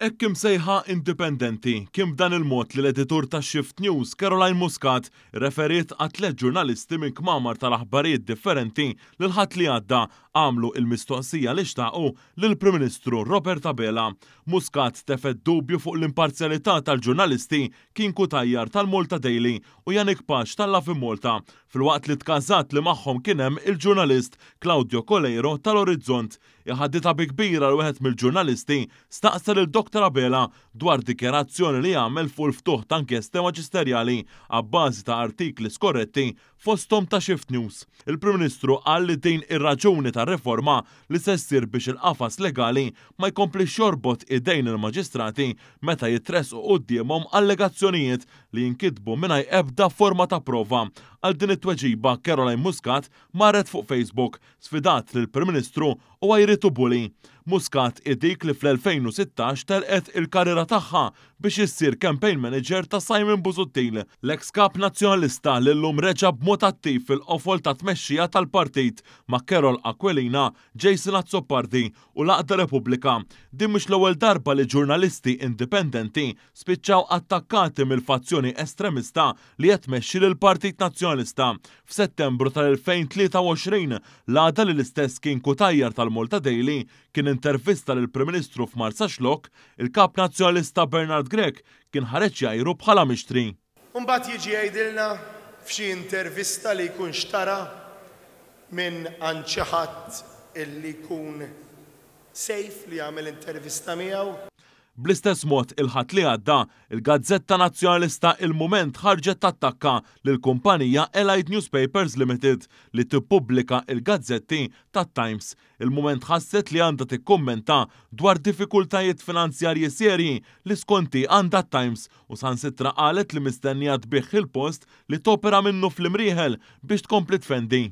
Hekk imsejħa indipendenti, kien b'dan il-mod li l-editur ta' Shift News, Caroline Muscat, irreferiet għat-tliet ġurnalisti minn kmamar tal-aħbarijiet differenti li l-Ħadd li għadda għamlu il-mistoqsija li xtaqu lill-Prim Ministru Robert Abela. Muscat tefgħet dubju fuq l-imparzjalità tal-ġurnalisti Kien Cutajar tal-Malta Daily u Yannick Pace tal-Lovin Malta, filwaqt li tkażat li magħhom kien hemm il-ġurnalist Claudio Coleiro tal-Orizzont. Iħadditha bi kbira li wieħed mill-ġurnalisti staqsa lil Dottor Abela dwar dikjarazzjoni li għamel fuq il-ftuħ ta' inkjesta maġisterjali abbażi ta' artikli skorretti fosthom ta' Shift News. Il-Prim Ministru qal li din hi r-raġuni tar-riforma li se ssir biex il-qafas legali ma jkomplix jorbot idejn il-maġistrati meta jitressqu quddiemhom allegazzjonijiet li jinkitbu mingħajr ebda forma ta' prova. Għal din it-tweġiba Caroline Muscat marret fuq Facebook, sfidat lill-Prim Ministru u għajritu bully. Muscat hi dik li fl-2016 telqet il-karriera tagħha biex issir campaign manager ta' Simon Busuttil, l-eks Kap Nazzjonalista li llum reġa' b'mod attiv fil-qofol tat-tmexxija tal-partit ma' Carol Aquilina, Jason Azzopardi u l-għaqda Repubblika. Din mhux l-ewwel darba li ġurnalisti indipendenti spiċċaw attakkati mill-fazzjoni estremista li qed tmexxi lill-Partit Nazzjonalista. F'Settembru tal-2023, l-għada li l-istess kien Cutajar tal-Malta Daily kien intervista lill-Prim Ministru f'Marsaxlokk, il-Kap Nazzjonalista Bernard Grech kien ħareġ jgħajru bħala mixtri. U mbagħad jiġi jgħidilna f'xi intervista li jkun xtara minn għand xi ħadd illi jkun safe li jagħmel intervista miegħu. Bl-istess mod, il-Ħadd li għadda, il-gazzetta Nazzjonalista Il-Mument ħarġet tattakka lill-kumpanija Allied Newspapers Limited li tippubblika il-gazzetti tat-Times. Il-Mument ħasset li għandha tikkummenta dwar diffikultajiet finanzjarji serji li skont hi għandha t-Times u saħansitra qalet li mistennija tbigħ il-post li topera minnu fl-Imrieħel biex tkompli tfendi.